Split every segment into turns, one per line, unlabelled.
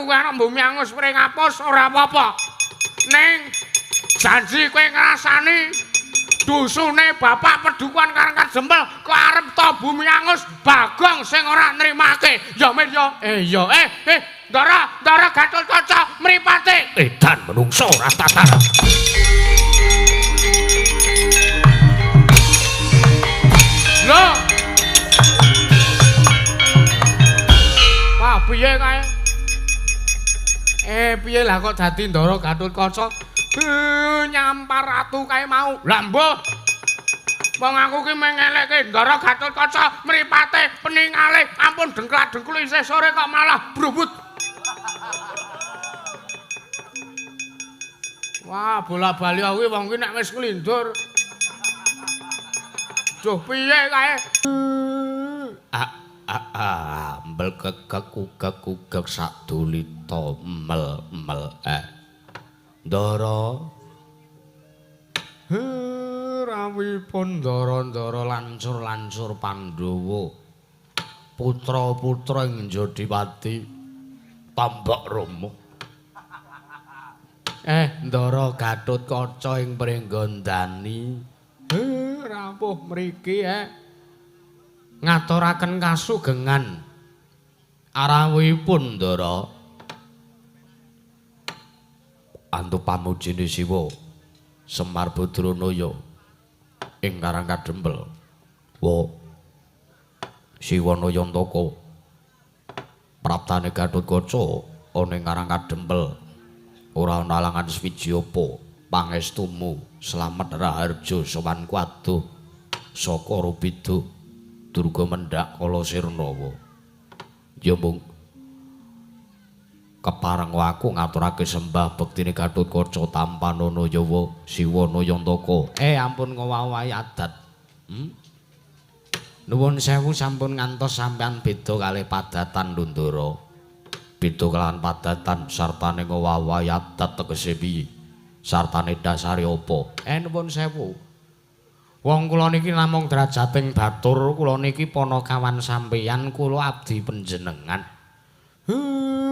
Kowe arep bumi angus pring apus ora apa-apa. Ning janji kowe ngrasani dusune bapak pedukuhan Karang Kadempel kok arep to bumi angus Bagong sing ora nrimake. Ya Mir ya. Ya Ndara, Ndara Gatotkaca mripate.
Edan menungso ora tatar.
Lho. Wah, piye kae? Piye lah kok dadi Ndara Gatotkaca? Nyampar ratu kae mau. Lah mbuh. Wong aku ki mengelekke Ndara Gatotkaca mripate peningale ampun dengklak-dengkul isih sore kok malah brubut. Wah, bola-bali aku wong ki nek wis nglindur. Duh, piye kae?
Ambel kekek kukek kukek sadulita mel mel. Ndara.
Rawuhipun ndara-ndara lancur-lancur
Pandhawa. Putra-putra ing Jodipati Tambak Rama.
Ndara Gatotkaca ing Pringgondani. Rawuh mriki
Ngaturaken kasugengan arawuhipun Ndara. Antuk pamujine Siwa Semar Badranaya ing Karang Kadempel. Wa Siwa Nayantaka praptane Gatotkaca ana ing Karang Kadempel. Ora ana alangan swiji apa pangestumu slamet raharja sowan kuwaduh saka Rubida Durga mendhak kala sirnawa. Ya mung kepareng aku ngaturake sembah bektine Gatotkaca tampanana yawa Siwa Nayantaka.
Ampun ngowahi adat.
Nuwun sewu sampun ngantos sampean beda kalih padatan Ndara. Beda kelawan padatan sartane ngowahi adat tegese piye? Sartane dasare apa?
Nuwun sewu. Wong kula niki namung derajating batur, kula niki panakawan sampeyan, kula abdi panjenengan.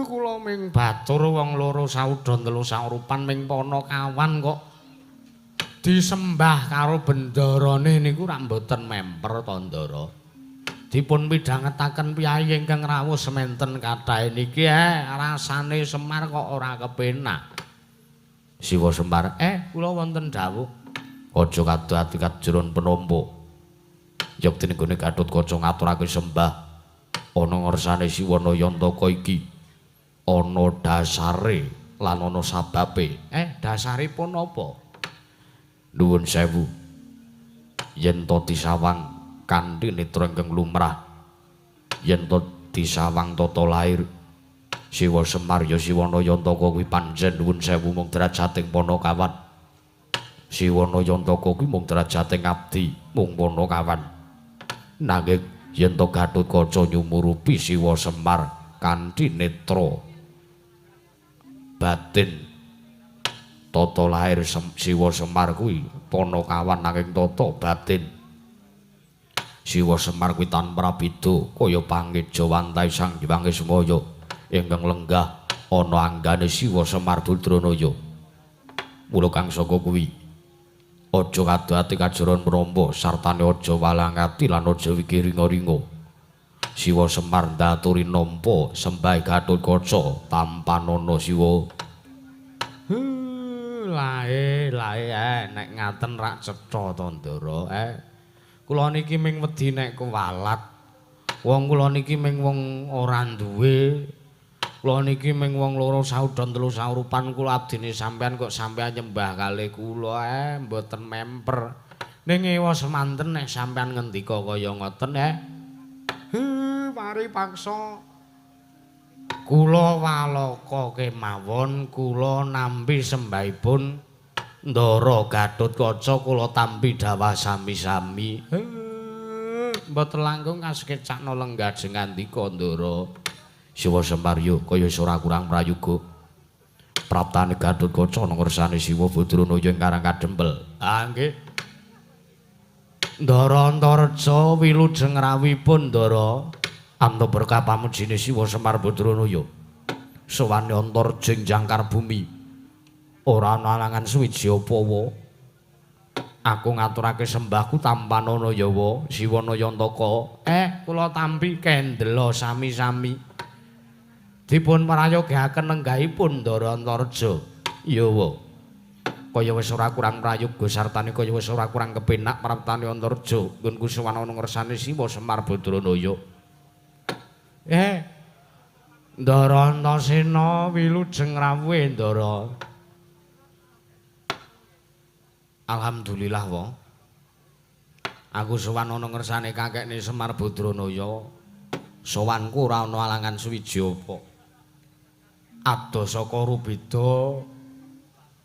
Kula ming batur wong loro saudha telu saurupan ming panakawan kok disembah karo bendarane niku rak mboten memper to Ndara. Dipun midhangetaken piyayi ingkang rawuh sementen kathahe niki rasane Semar kok ora kepenak.
Siwa Semar,
kula wonten dawuh.
Aja kadoh ati kajeron penampa. Yektine nggone Gatotkaca ngaturake sembah ana ngersane Siwa Nayantaka iki ana dasare lan ana sababe.
Dasaripun apa?
Nuwun sewu. Yen to disawang kanthi netra ingkang lumrah, yen to disawang tata lair Siwa Semar ya Siwa Nayantaka kuwi pancen nuwun sewu mung derajating panakawan. Siwa Nayantaka kuwi mung derajating abdi mung panakawan. Nanging yen to Gatotkaca nyumurupi Siwa Semar kanthi netra batin tata lair Siwa Semar kuwi panakawan nanging tata batin Siwa Semar kuwi tanpa prabeda kaya pangeja wantai Sang Hyang Ismaya ingkang lenggah ana anggane Siwa Semar Badranaya. Mula kang saka kuwi aja kadoh ati kajeron menampa sartane aja walang ati lan aja wiki ringa-ringa. Siwa Semar ndaturi nampa sembah Gatotkaca tampanana Siwa.
Lae lae nek ngaten rak cetha to Ndara. Kula niki ming wedi nek kuwalat. Wong kula niki ming wong ora duwe. Kula niki ming wong loro saudha telu saurupan kula abdine sampean kok sampean nyembah kalih kula mboten memper. Ning ewa semanten nek sampean ngendika kaya ngoten Pari paksa. Kula walaka kemawon kula nampi sembahipun Ndara Gatotkaca kula tampi dhawah sami-sami. Mboten langkung kasekecakna lenggah jengandika Ndara.
Siwa Semar yo kaya ora kurang prayoga. Praptane Gatotkaca ngersane Siwa Badranaya ing Karang Kadempel.
Ah nggih. Ndara Antareja wilujeng rawuhipun Ndara.
Antuk berkah pamujine Siwa Semar Badranaya. Sowane Antarja ing jangkar bumi. Ora ana alangan suwiji apa-apa. Aku ngaturake sembahku tampanana Yawa Siwa Nayantaka. Kula tampi kendela sami-sami. Dipun prayogaken lenggahipun Ndara Antarja. Yawa. Kaya wis ora kurang prayoga sartane kaya wis ora kurang kepenak praptane Antarja nggonku sowan ana ngersane Siwa Semar Badranaya. Ndara Antasena wilujeng rawuh Ndara. Alhamdulillah wa. Aku sowan ana ngersane kakekne Semar Badranaya. Sowanku ora ana alangan suwiji apa. Adoh saka Rubeda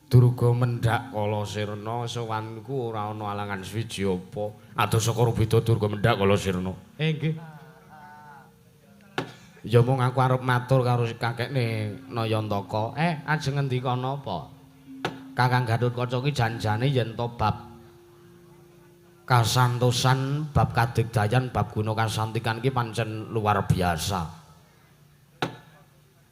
Durga mendhak kala sirna sowanku ora ana alangan suwiji apa. Adoh saka Rubeda Durga mendhak kala sirna. Nggih. Ya mung aku arep matur karo kakekne Nayantaka. Ajeng ngendika napa? Kakang Gatotkaca ki janjane yen to bab kasantosan, bab kadigdayan, bab guna kasantikan ki pancen luar biasa.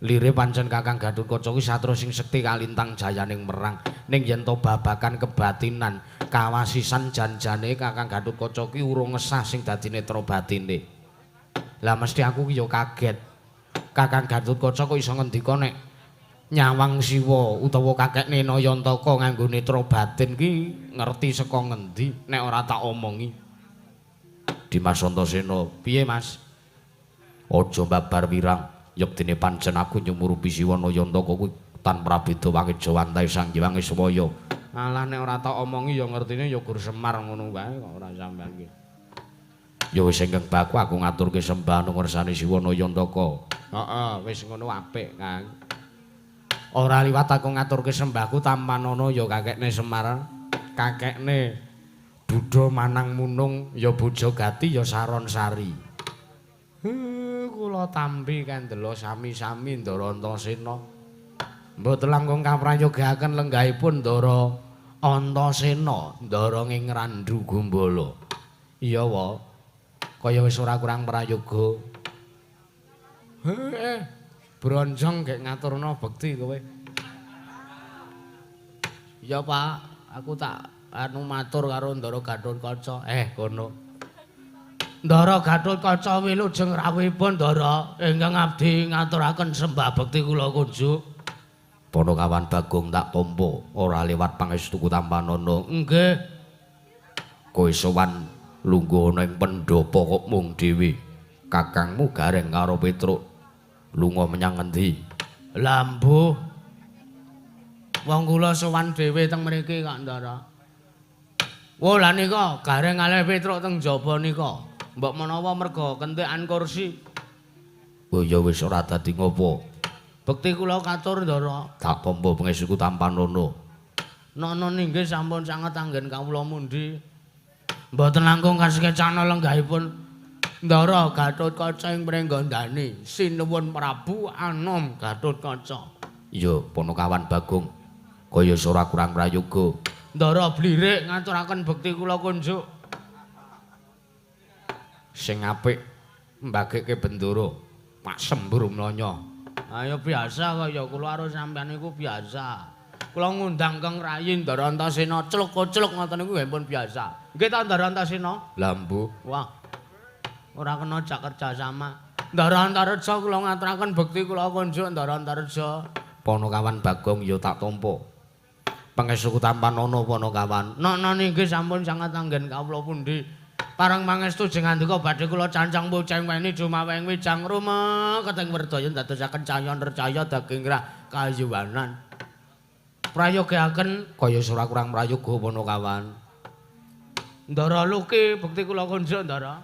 Lire pancen Kakang Gatotkaca ki satria sing sekti kalintang jayaning merang. Ning yen to babagan kebatinan, kawasisan janjane Kakang Gatotkaca ki urung ngesah sing dadi netra batine. Lah mesti aku ki ya kaget. Kakang Gatotkaca kok iso ngendika nek nyawang Siwa utawa kakekne Nayantaka nganggo netra batin ki ngerti saka ngendi nek ora tak omongi. Dimas Antasena, piye Mas? Aja babar wirang, yektine pancen aku nyumurupi Siwa Nayantaka kuwi tan prabeda wangeja wantahe Sang Hyang Iswaya.
Alah nek ora tak omongi ya ngertine ya Gur Semar ngono wae kok ora sampean ki.
Ya wis ingkang baku aku ngaturke sembah nang ngersane Siwa Nayantaka.
Heeh, wis ngono apik, Kang. Ora liwat aku ngaturke sembahku tampanana ya kakekne Semar, kakekne Duda Manang Munung ya Bojogati ya Saron Sari. Kula tampi kandela sami-sami Ndara Antasena. Mboten langkung kaprayogaaken lenggahipun Ndara Antasena, Ndara ing Randhu Gumbala. Iya wa. Kaya wis ora kurang prayoga. Bronjong gek ngaturna bekti kowe. Iya Pak, aku tak anu matur karo Ndara Gatotkaca. Kono. Ndara Gatotkaca wilujeng rawuhipun Ndara ingkang abdi ngaturaken sembah bekti kula kunjuk.
Panakawan Bagong tak tampa ora liwat pangestuku tampanana.
Nggih.
Kowe sowan lungguh ana ing pendhapa kok mung dhewe. Kakangmu Gareng karo Petruk lunga menyang ngendi?
Lah mbuh. Wong kula sowan dhewe teng mriki kok Ndara. Wo lah nika Gareng kalih Petruk teng jaba nika. Mbok menawa merga kentekan kursi.
Oh ya wis ora dadi ngopo.
Bekti kula katur Ndara.
Tak tampa pangestuku tampanana.
Nono ninggih sampun sanget anggen kawula mundi. Mboten langkung kasekecana lenggahipun Ndara Gatotkaca ing Pringgondani. Sinuwun Prabu Anom Gatotkaca.
Iya, Panakawan Bagong. Kaya ora kurang prayoga.
Ndara blirik ngaturaken bekti kula kunjuk.
Sing apik mbagekke bendara, Pak Sembur mlanya.
Ayo biasa kaya kula karo sampean niku biasa. Kula ngundang Kang Rayi Ndara Antasena cluk-cluk ngoten niku nggih pun biasa. Nggih ta Ndara Antasena?
Lah mbuh.
Wah. Ora kena jak kerja sama. Ndara Antareja kula ngaturaken bekti kula kunjuk Ndara Antareja.
Panakawan Bagong ya tak tampa. Pangestuku tampanana Panakawan.
Nana nggih sampun sanget anggen kawula pundi. Parang pangestu jeng andika badhe kula cancang boceng weni dumaweng wijang ruma keteng werdaya ndadosaken cahya nercaya daging rah kayuwanan. Prayogaken
kaya ora kurang prayoga Panakawan.
Ndara Luki bekti kula kunjuk Ndara.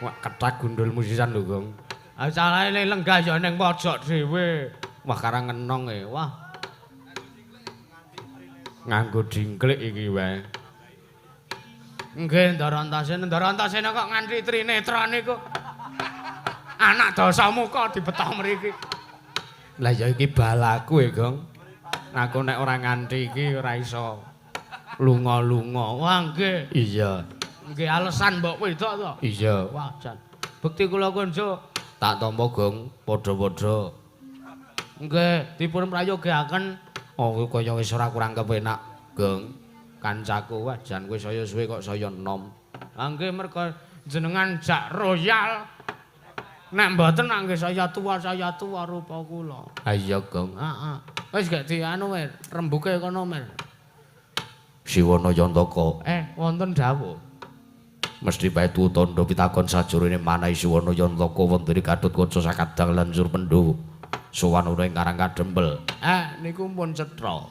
Wah kethak gundulmu sisan lho, Gong.
Ah salahe lenggah ya ning pojok dhewe.
Wah karang ngenong e.
Wah.
Nganggo dingklik iki wae.
Nggih Ndara Antasena, Ndara Antasena kok nganti trinetra niku. Anak dasamuka dibeto mriki.
Lah ya iki balaku e, Gong. Aku nek ora nganti iki ora iso lunga-lunga.
Wah nggih.
Iya.
Nggih alesan mbok wedok to.
Iya.
Wah jan. Bekti kula kunjuk. Tak tampa, Gong, padha-padha. Nggih, dipun prayogaken. Oh, kaya wis ora kurang kepenak, Gong. Kancaku, wah jan kowe saya suwe kok saya enom. Ha nggih merga jenengan jak royal. Nek mboten nggih saya tua rupa kula. Ha iya, Gong. Heeh. Wis gak dianu mer, rembuke kono mer.
Siwana Yantaka.
Wonten dawuh.
Mesti bae tandha pitakon sajroning manahe Siwana Yantaka wonten Gatotkaca sakadang lan Sur Pandhawa. Sowan ana ing Karang Kadempel.
Niku pun cetha.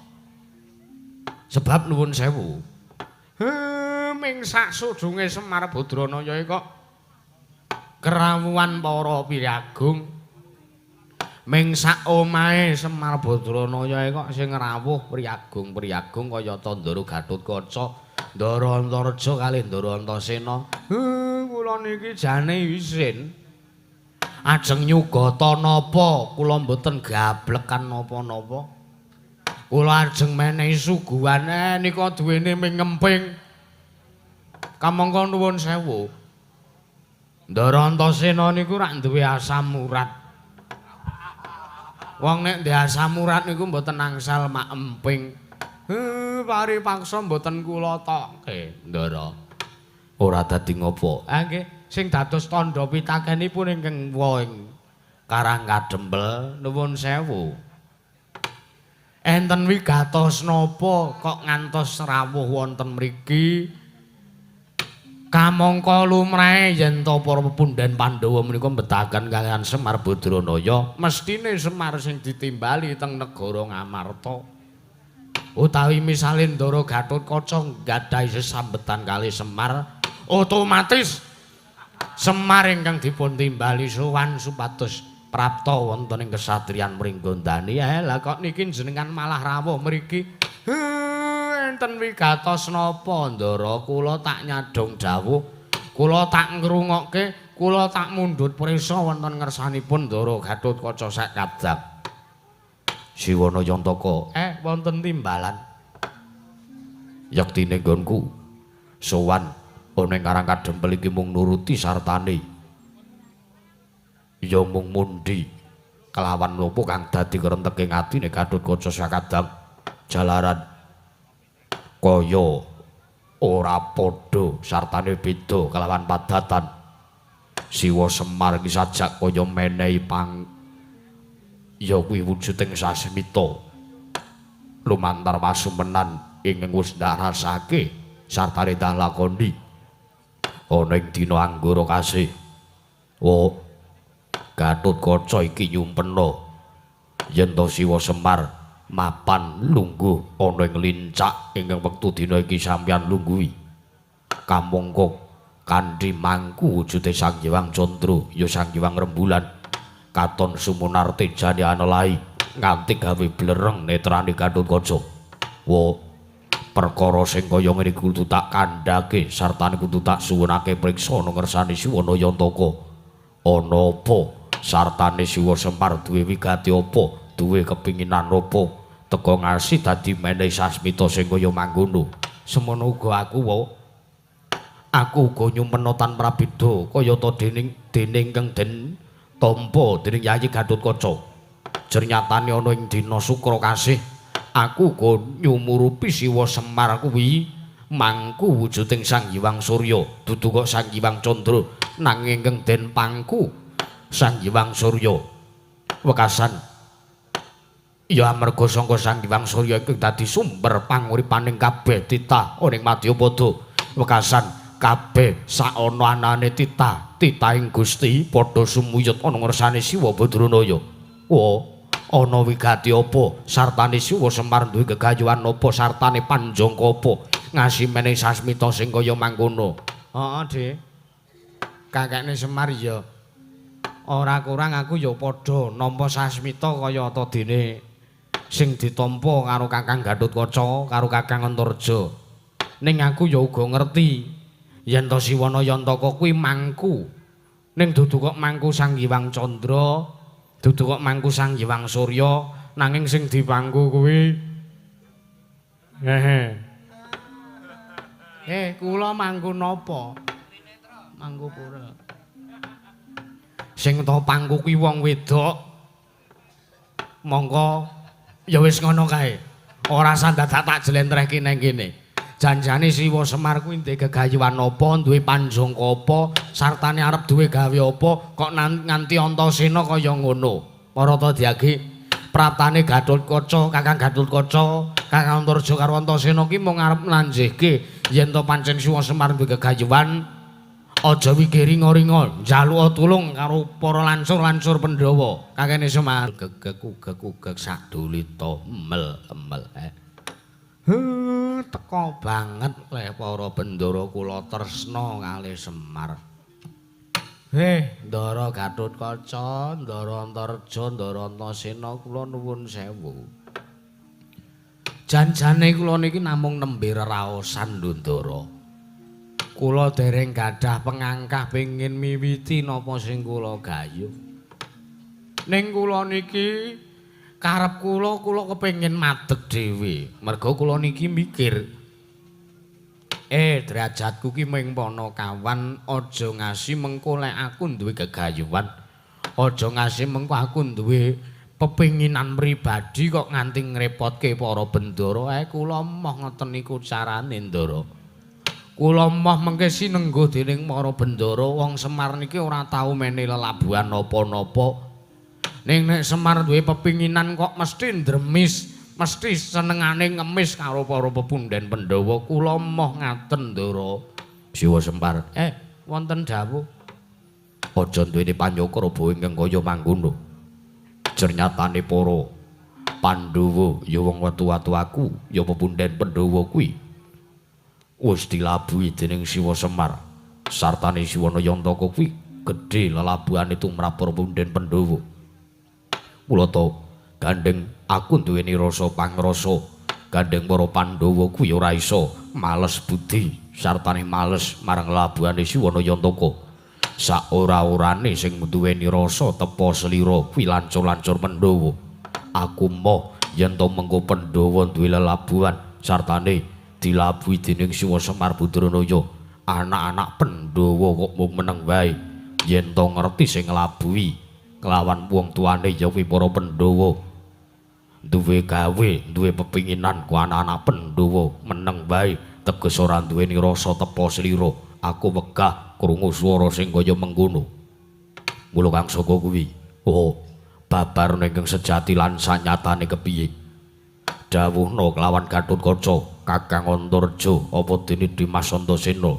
Sebab nuwun sewu. Ming sak sudunge Semar Badranaya kok kerawuhan para piragung. Ming sak omahe Semar Badranaya kok sing rawuh priyagung-priyagung kaya Ndara Gatotkaca, Ndara Antareja kalih Ndara Antasena. Kula niki jane isin. Ajeng nyugata napa kula mboten gablekan napa-napa. Kula ajeng menehi suguhan nika duwene ming ngemping. Kamangka nuwun sewu. Ndara Antasena niku rak duwe asam urat. Wong nek ndek asam urat niku mboten angsal mak emping. Paripaksa mboten kula tokke, Ndara.
Ora dadi ngopo?
Ha nggih, sing dados tandha pitakenipun ingkang ing
Karang Kadempel
nuwun sewu. Enten wigatos napa kok ngantos rawuh wonten mriki? Kamangka lumrahe yen to para pepundhen Pandhawa menika mbetaken kaliyan Semar Badranaya, mestine Semar sing ditimbali teng negara Ngamarta. Utawi misale Ndara Gatotkaca nggadahi sesambetan kalih Semar, otomatis Semar ingkang dipun timbali sowan supados prapta wonten ing kesatriyan Pringgondani. Lah kok niki jenengan malah rawuh mriki? Enten wigatos napa, Ndara? Kula tak nyadhong dawuh, kula tak ngrungokke, kula tak mundhut prisa wonten ngersanipun Ndara Gatotkaca sak kadang.
Siwana Yantaka,
wonten timbalan.
Yektine nggonku sowan ana ing Karang Kadempel iki mung nuruti sartane. Ya mung mundi kelawan nopo kang dadi krenteking atine Gatotkaca sakadang jalaran kaya ora padha sartane beda kelawan padatan. Siwa Semar iki sajak kaya menehi pang ya kuwi wujuding sasmita lumantar pasumenan ingkang wis ndak rasake sartane dah lakoni ana ing dina Anggara kasih. Oh, Gatotkaca iki nyumpena yen to Siwa Semar mapan lungguh ana ing lincak ingkang wektu dina iki sampeyan lungguhi kamangka kanthi mangku wujude Sang Hyang Candra ya Sang Hyang Rembulan katon sumunarte jane anelahi nganti gawe blereng netrane Gatotkaca. Wo, perkara sing kaya ngene kudu tak kandhake sartane kudu tak suwunake priksa ana ngersane Siwana Yantaka. Ana apa sartane Siwa Semar duwe wigati apa, duwe kepinginan apa teka ngasih dadi menehi sasmita sing kaya mangkono.
Semono uga aku, wo. Aku uga nyumpena tanpa prabeda kaya ta dening kang den tampa dening Yayi Gatotkaca. Jernyatane ana ing dina Sukra kasih aku uga nyumurupi Siwa Semar kuwi mangku wujuding Sang Hyang Surya, dudu kok Sang Hyang Candra, nanging kang den pangku Sang Hyang Surya. Wekasan ya amarga sangka Sang Hyang Surya ingkang dadi sumber panguripaning kabeh titah ana ing madyapada. Wekasan kabeh saana anane titah, titahing Gusti padha sumuyut ana ngersane Siwa Badranaya. Wo, ana wigati apa sartane Siwa Semar duwe gegayuhan apa sartane panjangka apa ngasih menehi sasmita sing kaya mangkono. Heeh, Dik. Kakekne Semar ya ora kurang aku ya padha nampa sasmita kaya ta dene sing ditampa karo Kakang Gatotkaca karo Kakang Antareja. Ning aku ya uga ngerti yen to Siwana Yantaka kuwi mangku. Ning dudu kok mangku Sang Hyang Candra, dudu kok mangku Sang Hyang Surya, nanging sing dipangku kuwi kula mangku napa? Mangku pura. Sing to pangku kuwi wong wedok. Mongko ya wis ngono kae. Ora sandadak tak jlentrehke nang kene. Janjane Siwa Semar kuwi ndek gegayuhan apa, duwe panjangka apa, sartane arep duwe gawe apa, kok nganti Antasena kaya ngono. Parata Dyagi, praptane Gatotkaca, Kakang Gatotkaca, Kakang Antarja karo Antasena ki mung arep nglanjehke yen to pancen Siwa Semar duwe gegayuhan, aja wigih ringa-ringa, njaluk tulung karo para lancur-lancur Pandhawa. Kakene Semar gegek ugek-ugek sadulita emel-emel. Teka banget leh para bendara kula tresna kalih Semar. Ndara Gatotkaca, Ndara Antarja, Ndara Antasena kula nuwun sewu. Janjane kula niki namung nembe reraosan lho Ndara. Kula dereng gadah pengangkah pengin miwiti napa sing kula gayuh. Ning kula niki karep kula, kula kepengin madeg dhewe. Merga kula niki mikir, derajatku ki ming panakawan, aja ngasi mengko lek aku duwe gegayuhan, aja ngasi mengko aku duwe pepinginan pribadi kok nganti ngrepotke para bendara. Kula moh ngoten niku carane, Ndara. Kula moh mengke sinengguh dening para bendara. Wong Semar niki ora tau mene lelabuhan napa-napa. Ning nek Semar duwe pepinginan kok mesti ndremis, mesti senengane ngemis karo para pepunden Pandhawa. Kula moh ngaten, Ndara. Siwa Semar, wonten dawuh.
Aja duweni panyokra ingkang kaya mangkono. Jernyatane para Pandhawa ya wong wetu-watu aku, ya pepunden Pandhawa kuwi wis dilabuhi dening Siwa Semar. Sartane Siwana Yantaka kuwi gedhe lelabuhane tumrap para pepunden Pandhawa. Mula ta gandeng aku duweni rasa pangrasa, gandeng para Pandhawa kuwi ora iso males budi sartane males marang labuhane Siwana Yantaka. Saora-orane sing duweni rasa tepa selira kuwi lancur-lancur Pandhawa. Aku moh yen to mengko Pandhawa duwe lelabuhan sartane dilabuhi dening Siwa Semar Badranaya, anak-anak Pandhawa kok mung meneng wae yen to ngerti sing nglabuhi kelawan wong tuane ya kuwi para Pandhawa. Duwe gawe, duwe pepinginan ku anak-anak Pandhawa meneng wae teges ora duweni rasa tepa slira. Aku wegah krungu swara sing kaya mengkono. Mula Kang Saka kuwi, oh, babar ingkang sejati lan sanyatane kepiye? Dawuhna kelawan Gatotkaca, Kakang Antarja, apa dene Dimas Antasena?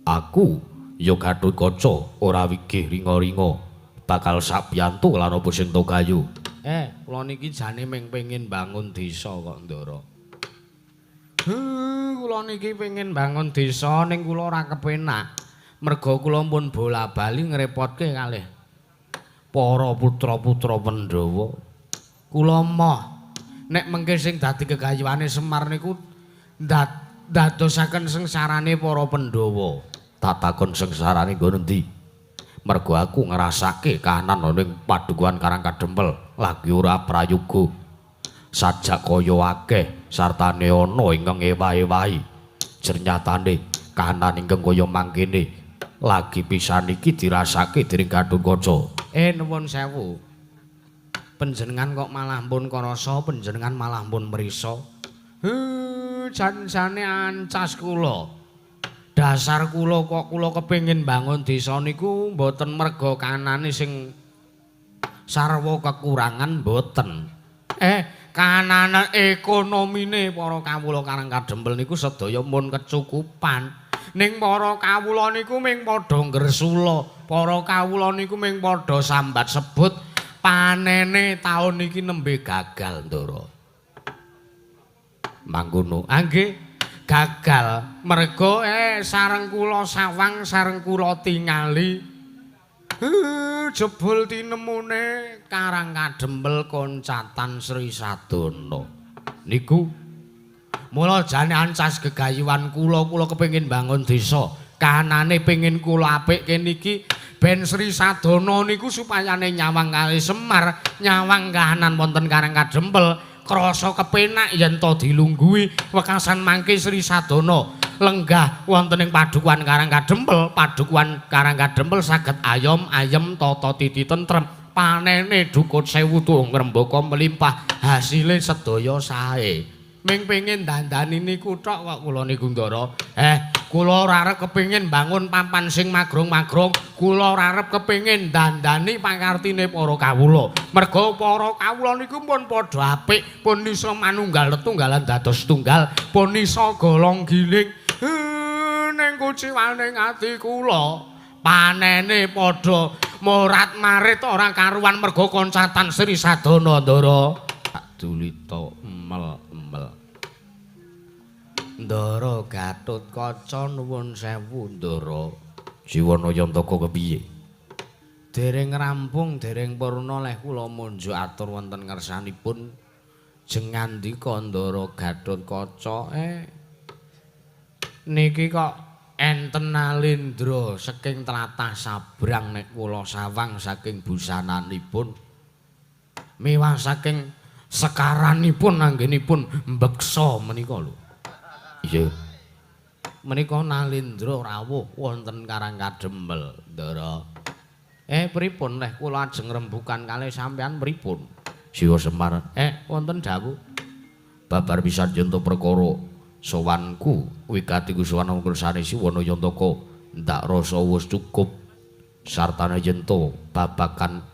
Aku ya Gatotkaca ora wigih ringa-ringa bakal sabiyantu lan apa sing gayu.
Kula niki jane mung pengin bangun desa kok, Ndara. Kula niki pengin bangun desa ning kula ora kepenak. Merga kula pun bola-bali ngrepotke kalih para putra-putra Pandhawa. Kula moh nek mengke sing dadi gegayuhane Semar niku ndadosaken sengsarane para Pandhawa.
Tak takon sengsarane nggon endi? Mergo aku ngrasake kahanan ana ing padukuhan Karang Kadempel lagi ora prayoga. Sajak kaya akeh sartane ana ingkang ewa-ewahi. Jernyatane kahanan ingkang kaya mangkene lagi pisan iki dirasake dening Gatotkaca.
Nuwun sewu. Panjenengan kok malah pun karasa, panjenengan malah pun mrisa. Jan-jane ancas kula. Dasar kula kok kula kepengin bangun desa niku mboten merga kanane sing sarwa kekurangan mboten. Kanane ekonomine para kawula Karang Kadempel niku sedaya mun kecukupan. Ning para kawula niku ming padha ngresula, para kawula niku ming padha sambat sebut panene taun iki nembe gagal, Ndara.
Mangkono.
Nggih. Gagal merga sareng kula sawang, sareng kula tingali. Jebul tinemune Karang Kadempel koncatan Sri Sadana. Niku mula jane ancas gegayuhan kula, kula kepengin bangun desa. Kahanane pengin kula apikke niki ben Sri Sadana niku supayane nyawang kalih Semar, nyawang kahanan wonten Karang Kadempel krasa kepenak yen to dilungguhi wekasan mangke Sri Sadana lenggah wonten ing Padukuhan Karang Kadempel, Padukuhan Karang Kadempel saged ayom ayem tata titi tentrem, panene dukut sewu tuung ngrembaka melimpah, hasile sedaya sae. Ming pengin dandani niku tok kok kula niku Ndara. Kula ora arep kepengin bangun papan sing magrong-magrong, kula ora arep kepengin dandani pakartine para kawula. Merga para kawula niku pun padha apik, pun iso manunggal tetunggalan dados tunggal, pun iso golong giling. Ning kuciwane ati kula, panene padha morat-marit ora karuan merga koncatan Sri Sadana Ndara. Dulita emel-emel. Ndara Gatotkaca nuwun sewu Ndara.
Jiwana Yantaka kepiye?
Dereng rampung, dereng purna leh kula munjuk atur wonten ngersanipun. Jeng ngandika Ndara Gatotkaca, niki kok enten Nalendra saking tlatah Sabrang nek kula sawang saking busananipun. Miwah saking sekaranipun anggenipun mbeksa menika lho.
Iya.
Menika Nalendra rawuh wonten Karang Kadempel, Ndara. Pripun leh kula ajeng rembukan kalih sampean pripun?
Siwa Semar.
Wonten dawuh.
Babar pisan yen to perkara sowanku wigati kusuwana kersane Siwana Yantaka ndak rasa wis cukup sartane yen to babagan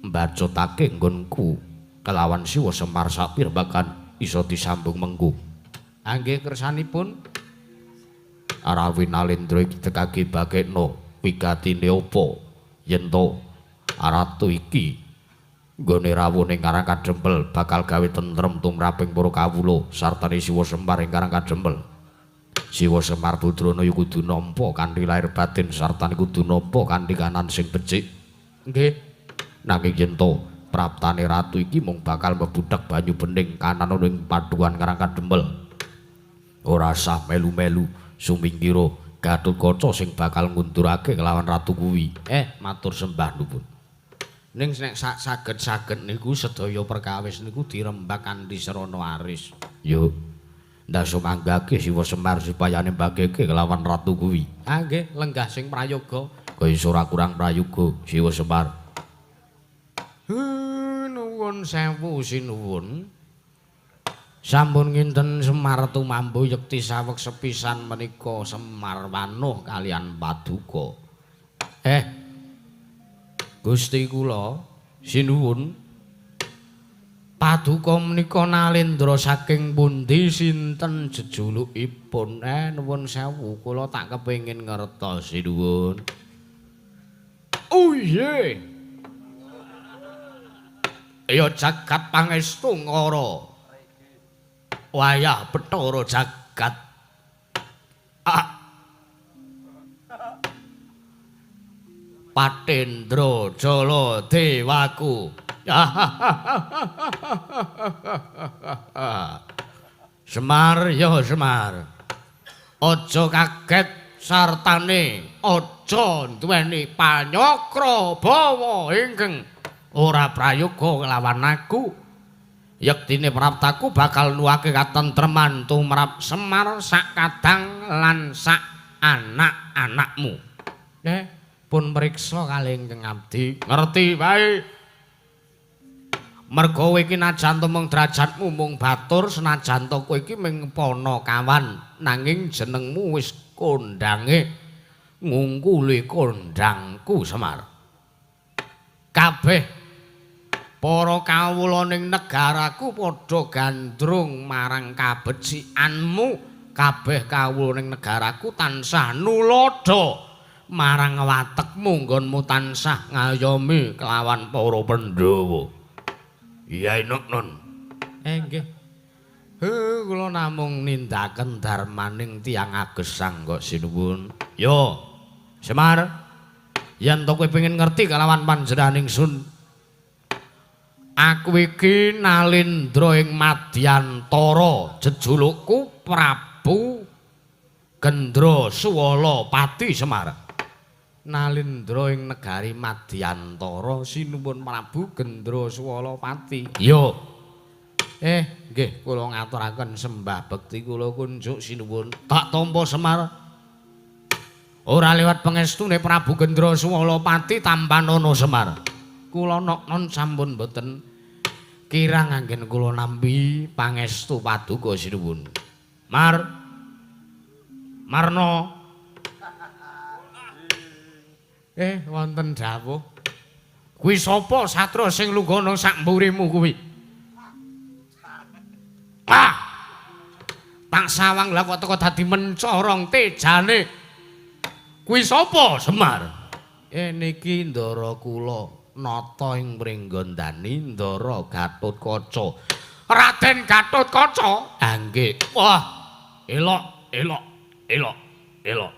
mbacutake nggonku kelawan Siwa Semar sapirbakan iso disambung mengko.
Nggih kersanipun.
Arawi Nalendra iki tekake bagekno wigatine apa yen to ratu iki nggone rawuh ning Karang Kadempel bakal gawe tentrem tumraping para kawula sartane Siwa Semar ing Karang Kadempel. Siwa Semar putrana ya kudu nampa kanthi lahir batin sartane kudu nampa kanthi kanan sing becik.
Nggih.
Nanging yen to praptane ratu iki mung bakal mebudhek banyu bening kanan ana ing Padukuhan Karang Kadempel. Ora sah melu-melu sumingkira Gatotkaca sing bakal ngundurake kelawan ratu kuwi.
Matur sembah nuwun. Ning nek sak saged-saged niku sedaya perkawis niku dirembak kanthi srana aris.
Yo. Ndak sumanggake Siwa Semar supayane mbageke kelawan ratu kuwi.
Nggih, lenggah sing prayoga.
Kaya ora kurang prayoga Siwa Semar.
Nuwun sewu sinuwun. Sampun nginten Semar tumambu yekti saweg sepisan menika Semar wanuh kalian paduka. Gusti kula sinuwun. Paduka menika Nalendra saking pundi sinten jejulukipun? Nuwun sewu kula tak kepengin ngertos sinuwun. Oh iya. Ya jagat pangestu ngara. Wayah Bathara jagat. Patendra Jala Dewaku. Semar ya Semar. Aja kaget sartane aja duweni panyakra bawa ingkang ora prayoga kelawan aku. Yektine praptaku bakal nuwake katentreman tumrap Semar sak kadang lan sak anak-anakmu. Pun mriksa kalih ingkang abdi. Ngerti wae. Merga kowe iki najan to mung derajatmu mung batur, senajan to kowe iki mung panakawan, nanging jenengmu wis kondange ngungkuli kondangku Semar. Kabeh para kawula ning negaraku padha gandrung marang kabecikanmu. Kabeh kawula ning negaraku tansah nuladha marang watekmu nggonmu tansah ngayomi kelawan para Pandhawa.
Iya inuk nun.
Nggih. Kula namung nindaken darmaning tiyang agesang kok sinuwun. Yo, Semar, yen to kowe pengin ngerti kalawan panjenengan ingsun, aku iki Nalendra ing Madyantara, jejulukku Prabu Gendra Suwala Pati Semar. Nalendra ing negari Madyantara, sinuwun Prabu Gendra Suwala Pati. Yo. Nggih kula ngaturaken sembah bekti kula kunjuk sinuwun. Tak tampa Semar. Ora lewat pengestune Prabu Gendra Suwalapati tampanana Semar. Kula noknon sampun mboten kirang anggen kula nampi pangestu paduka sinuwun. Mar. Marno. Wonten dawuh. Kuwi sapa satra sing lungguh ana sak mburimu kuwi? Ah! Tak sawang lah kok teko dadi mencorong tejane. Kuwi sapa, Semar? Niki ndara kula nata ing Pringgondani Ndara Gatotkaca. Raden Gatotkaca? Ah nggih. Wah, elok, elok, elok, elok.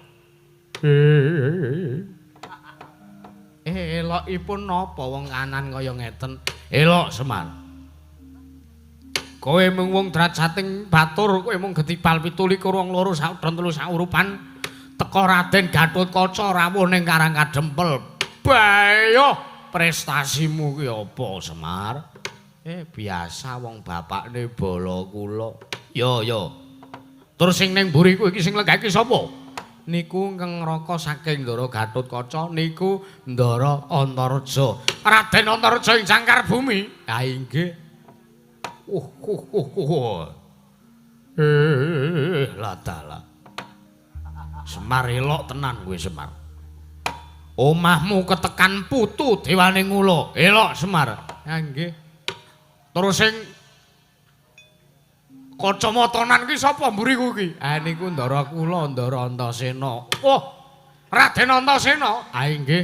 Elokipun napa wong kanan kaya ngeten? Elok, Semar. Kowe mung wong drajating batur, kowe mung getipal 27 wong loro saudon telu saurupan teka Raden Gatotkaca rawuh ning Karang Kadempel. Bayo, prestasimu ki apa, Semar? Biasa wong bapakne bala kula. Yo yo. Terus sing ning mburi kuwi iki sing lenggah iki sapa? Niku ingkang ngraka saking Ndara Gatotkaca niku Ndara Antareja. Raden Antareja ing Jangkar Bumi. Ha inggih. Lah. Semar elok tenan kowe Semar. Omahmu ketekan putu dewane ngula. Elok Semar. Ha nggih. Terus sing kacamatanan ki sapa mburiku ki? Ha niku ndara kula, Ndara Antasena. Wah, Raden Antasena. Ha nggih.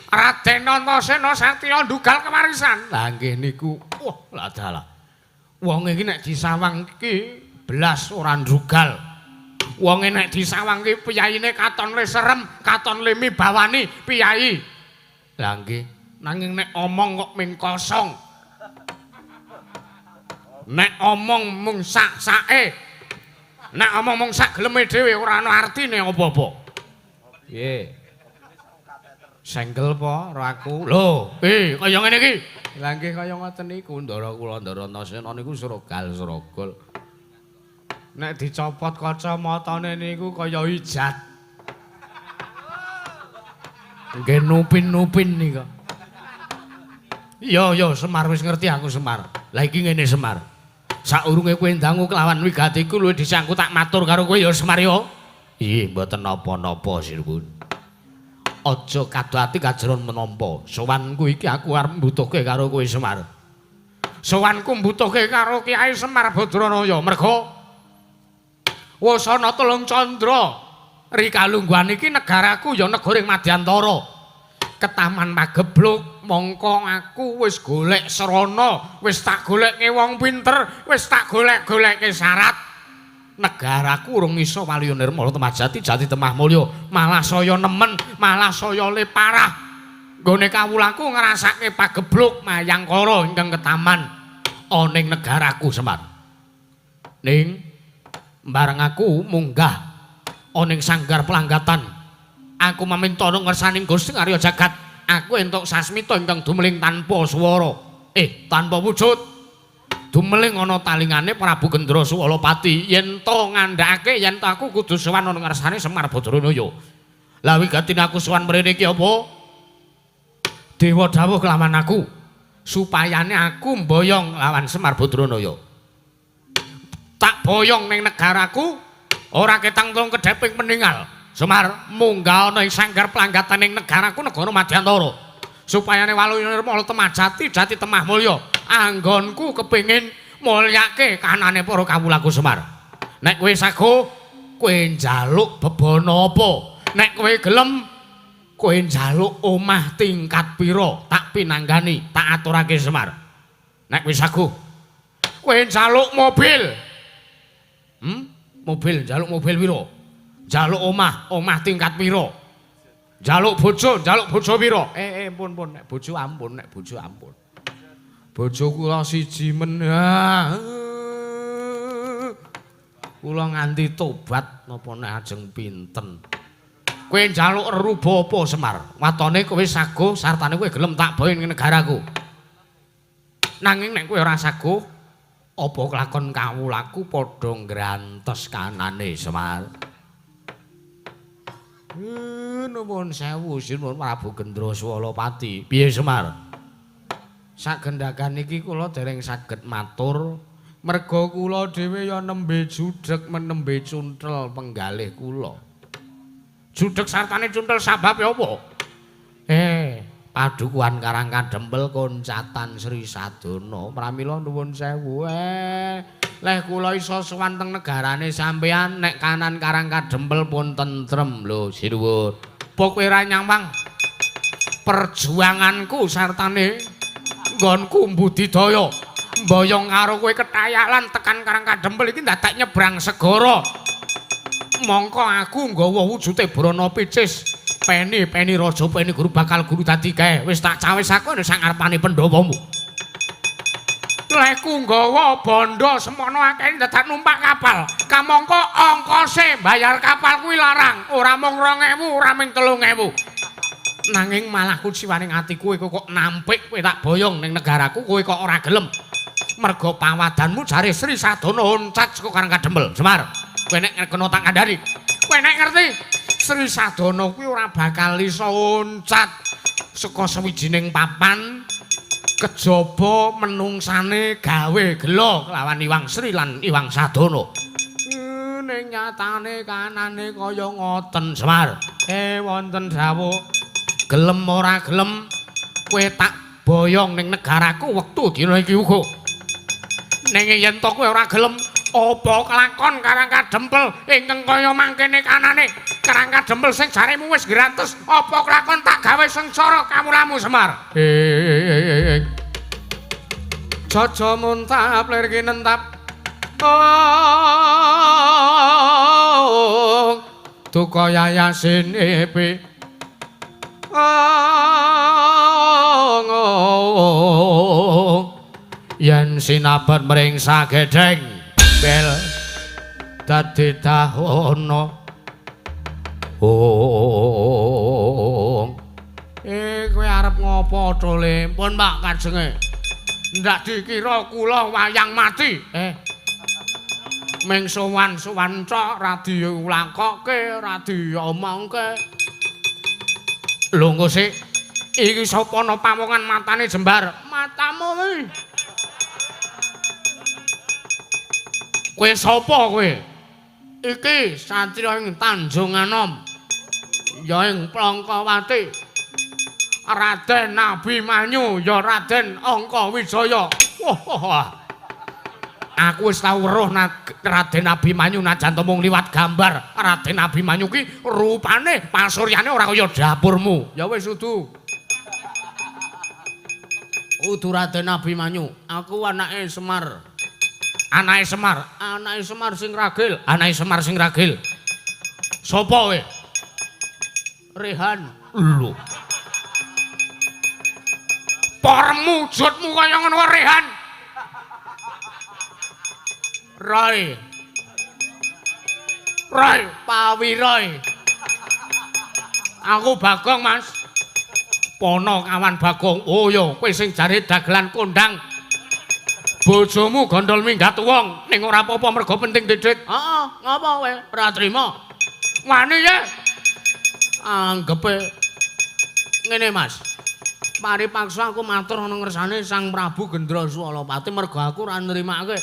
Raden Antasena satya ndugal kewarisan. Lah nggih niku. Wah, lah dalah. Wong iki nek disawang iki blas ora ndugal. Wong nek disawang iki piyayine katon le serem, katon le mibawani piyayi. Lah nggih, nanging nek omong kok ming kosong. Nek omong mung sak-sake. Nek omong mung sak geleme dhewe ora ana artine apa-apa. Piye? Senggel po karo aku. Lho, kaya ngene iki. Lah nggih kaya ngoten niku ndara kula Ndara Antasena niku srogal-srogol. Nek dicopot kacamatane niku kaya ijat. Nggih nupin-nupin nika. Iya ya Semar wis ngerti aku Semar. Lah iki ngene Semar. Saurunge kowe ndangu kelawan wigatiku luwih dhisik aku tak matur karo kowe ya Semar ya. Iya mboten napa-napa sinuwun. Aja kado ati kajeron menampa. Sowanku iki aku arep mbutuhke karo kowe Semar. Sowanku mbutuhke karo Kyai Semar Badranaya merga wasana telung candra rikalungguhan iki negaraku ya negara ing Madyantara. Ketaman Pagebluk mongko aku wis golek srana, wis tak golekke wong pinter, wis tak golek-golekke syarat. Negaraku urung iso waluya nirmala temah jati jati temah mulya, malah saya nemen, malah saya le parah. Nggone kawulaku ngrasake pagebluk mayangkara ingkang ketaman ana ing negaraku Semar. Ning bareng aku munggah ana ing sanggar pelanggatan, aku maminta ana ngersaning Gusti Arya Jagat, aku entuk sasmita ingkang dumeling tanpa swara, tanpa wujud. Dumeling ana talingane Prabu Gendra Suwalapati yen to ngandhakake yen to aku kudu sowan ana ngarsane Semar Badranaya. Lah wigatine aku sowan mrene iki apa? Dewa dawuh kelawan aku supayane aku mboyong lawan Semar Badranaya. Tak boyong ning negaraku ora ketang telung kedheping peningal. Semar munggah ana ing sanggar pelanggatan ning negaraku negara Madyantara. Supayane waluya nirmala temah jati jati temah mulya. Anggonku kepingin mulyake kanane para kawulaku Semar. Nek kowe sago, kowe njaluk bebana apa? Nek kowe gelem, kowe njaluk omah tingkat pira? Tak pinanggani, tak aturake Semar. Nek kowe sago, kowe njaluk mobil. Mobil, njaluk mobil pira? Njaluk omah, omah tingkat pira? Njaluk bojo, njaluk bojo pira? Pun pun, nek bojo ampun, nek bojo ampun. Bojo kula siji men. Kula nganti tobat napa nek ajeng pinten. Kowe njaluk reruba apa Semar? Watone kowe saguh sartane kowe gelem tak boyong ning negaraku. Nanging nek kowe ora saguh, apa kelakon kawulaku padha ngrantes kanane Semar? Nuwun sewu sinuwun Prabu Gendraswalapati. Piye Semar? Sagendhagan iki kula dereng saged matur. Merga kula dhewe ya nembe judheg menembe cunthel penggalih kula. Judheg sartane cunthel sababe apa? Padukuhan Karang Kadempel koncatan Sri Sadana. Pramila nuwun sewu. Leh kula iso sowan teng negarane sampean nek kanan Karang Kadempel pun tentrem lho sinuwun. Apa kowe ora nyawang perjuanganku sartane nggonku mbudidaya? Mboyong karo kowe ketayalan tekan Karang Kadempel iki dadak nyebrang segara. Mongko aku nggawa wujude Brana Picis. Peni-peni raja peni guru bakal guru dadi kae. Wis tak cawisake sak ngarepane Pandhawamu. Lehku nggawa bondo semono akeh dadak numpak kapal. Kamangka ongkose bayar kapal kuwi larang, ora mung 2000, ora mung 3000. Nanging malah kuciwaning atiku kowe kok nampik kowe tak boyong ning negaraku kowe kok ora gelem. Merga pawadanmu jare Sri Sadana oncat saka Karang Kadempel. Semar, kowe nek kena tak kandhani. Kowe nek ngerti Sri Sadana kuwi ora bakal iso oncat saka sawijining papan kejaba menungsane gawe gela kelawan Iwang Sri lan Iwang Sadana. Ning nyatane kanane kaya ngoten Semar. Wonten dawuh gelem ora gelem kowe tak boyong ning negaraku wektu dina iki uga. Ning yen to kowe ora gelem apa kelakon Karang Kadempel ingkang kaya mangkene kanane Karang Kadempel sing jaremu wis gratis apa kelakon tak gawe sengsara kawulamu Semar. Jaja muntap lir kinentap duka yayasin epe yen sinabet mring sagedheng bel dadi dahana. Kowe arep ngopo tole? Pun Pak kajenge. Ndak dikira kula wayang mati. Ming sowan-sowan cok ra diulakoke, ra diomongke. Lho engko sik iki sapa ana pawongan matane jembar? Matamu kuwi. Kowe sapa kowe? Iki satriya ing Tanjung Anom. Ya ing Plangkawati. Raden Abimanyu ya Raden Angkawijaya. Wah. Aku wis tau weruh Raden Abimanyu najan to mung liwat gambar. Raden Abimanyu ki rupane pasuryane ora kaya dapurmu. Ya wis udu. Udu Raden Abimanyu, aku anake Semar. Anake Semar, anake Semar sing ragil, anake Semar sing ragil. Sopo kowe? Rehan. Lho. Pormu wujudmu kaya ngono Rehan. Roy. Roy, Pawiroy. Aku Bagong, Mas. Pono kawan Bagong. Oh ya, kowe sing jare dagelan kondang. Bojomu gondol minggat wong, ning ora apa-apa mergo penting didit. Heeh, ngapa kowe? Ora trima. Wani ya. Anggepe ngene, Mas. Mari paksa aku matur ana ngersane Sang Prabu Gendraswalapati mergo aku ora nrimake.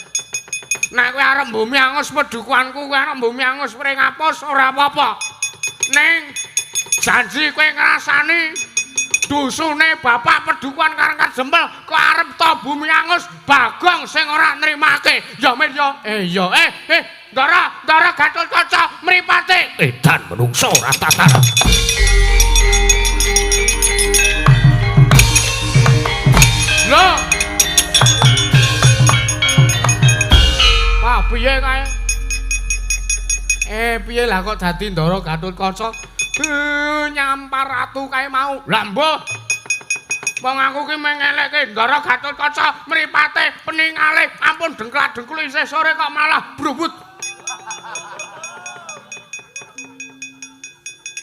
Nek kowe arep mbumi angus pedukuanku, kowe arep mbumi angus pring apus ora apa-apa. Ning janji kowe ngrasani dusune bapak pedukuhan Karang Kadempel kok arep to bumi angus Bagong sing ora nrimake. Ya men ya. Ya Ndara, Ndara Gatotkaca mripate.
Edan menungso ora tatar.
Lho. Wah, piye kae? Piye lah kok dadi Ndara Gatotkaca? Nyampar ratu kae mau. Lah mbuh. Wong aku ki mengelekke Ndara Gatotkaca mripate peningale ampun dengkla-dengkul isih sore kok malah brubut.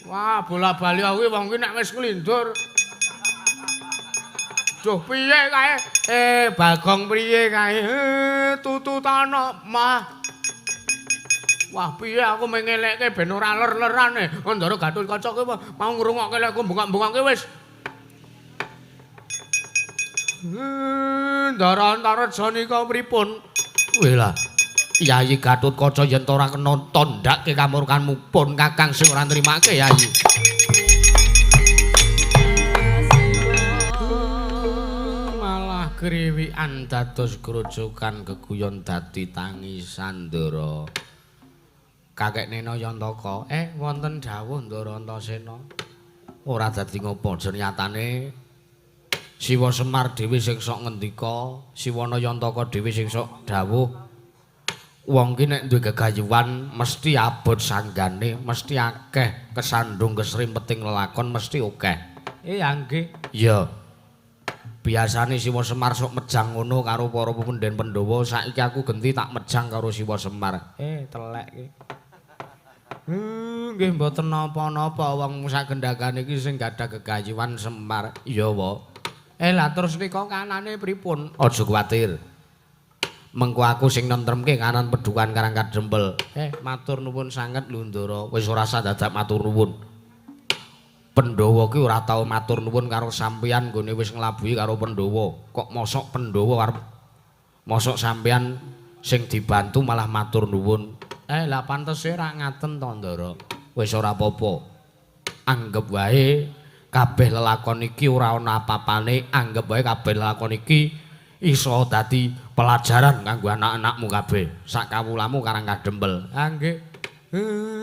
Wah, bola-bali kuwi wong kuwi nek wis nglindur. Duh, piye kae? Bagong piye kae? Tututana, mah. Wah, piye aku mengelekke ben ora ler-lerane. Ndara Gatotkaca kuwi mau ngrungokke lek aku bengok-bengokke wis. Ndara Antareja nika pripun? Weh lah. Yayi Gatotkaca yen ora kena tondhake kamurkanmu pun Kakang sing ora nrimake Yayi. Malah kriwikan dados grojogan geguyon dadi tangisan Ndara. Kakek Nena Yantaka, wonten dawuh Ndara Antasena. Ora dadi ngopo nyatane Siwa Semar dhewe sing sok ngendika, Siwana Yantaka dhewe sing sok dawuh. Wong ki nek duwe gegayuhan mesti abot sanggane, mesti akeh kesandung kesrimpeting lelakon mesti akeh. Ya nggih. Iya. Biasane Siwa Semar sok mejang ngono karo para pepunden Pandhawa, saiki aku genti tak mejang karo Siwa Semar. Telek ki. Nggih mboten napa-napa wong sagendhagane iki sing gadah gegayuhan Semar. Iya, wa. Lah terus nika kanane pripun? Aja kuwatir. Mengko aku sing nentremke kanan pedukan Karang Kadempel. Matur nuwun sanget lho Ndara. Wis ora usah dadak matur nuwun. Pandhawa ki ora tau matur nuwun karo sampeyan nggone wis nglabuhi karo Pandhawa. Kok mosok Pandhawa arep mosok sampeyan sing dibantu malah matur nuwun. Lah pantese ra ngaten to Ndara. Wis ora apa-apa. Anggep wae kabeh lelakon iki ora ana apa-apane, anggep wae kabeh lelakon iki iso dadi pelajaran kanggo anak-anakmu kabeh. Sak kawulamu Karang Kadempel. Ha nggih.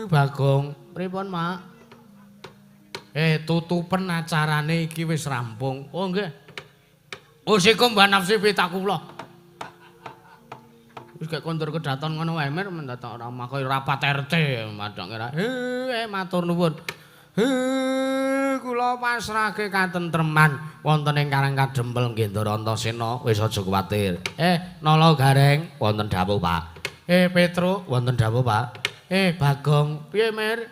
Bagong, pripun, Mak? Tutupen acarane iki wis rampung. Oh nggih. Usikum wa nafsi fitakula. Wis gek kondur kedaton ngono wae mer mendadak ora makaya rapat RT madhang ora. Matur nuwun. Kula pasrahke katentreman wonten ing Karang Kadempel nggih Ndara Antasena wis aja kuwatir. Nala Gareng wonten dawuh, Pak. Petruk wonten dawuh, Pak. Bagong, piye Mir?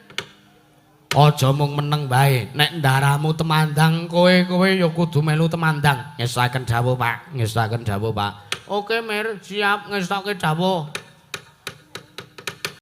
Aja mung meneng wae. Nek ndaramu temandang kowe ya kudu melu temandang. Ngestokaken dawuh, Pak. Ngestokaken dawuh, Pak. Oke Mir, siap ngestokke dawuh.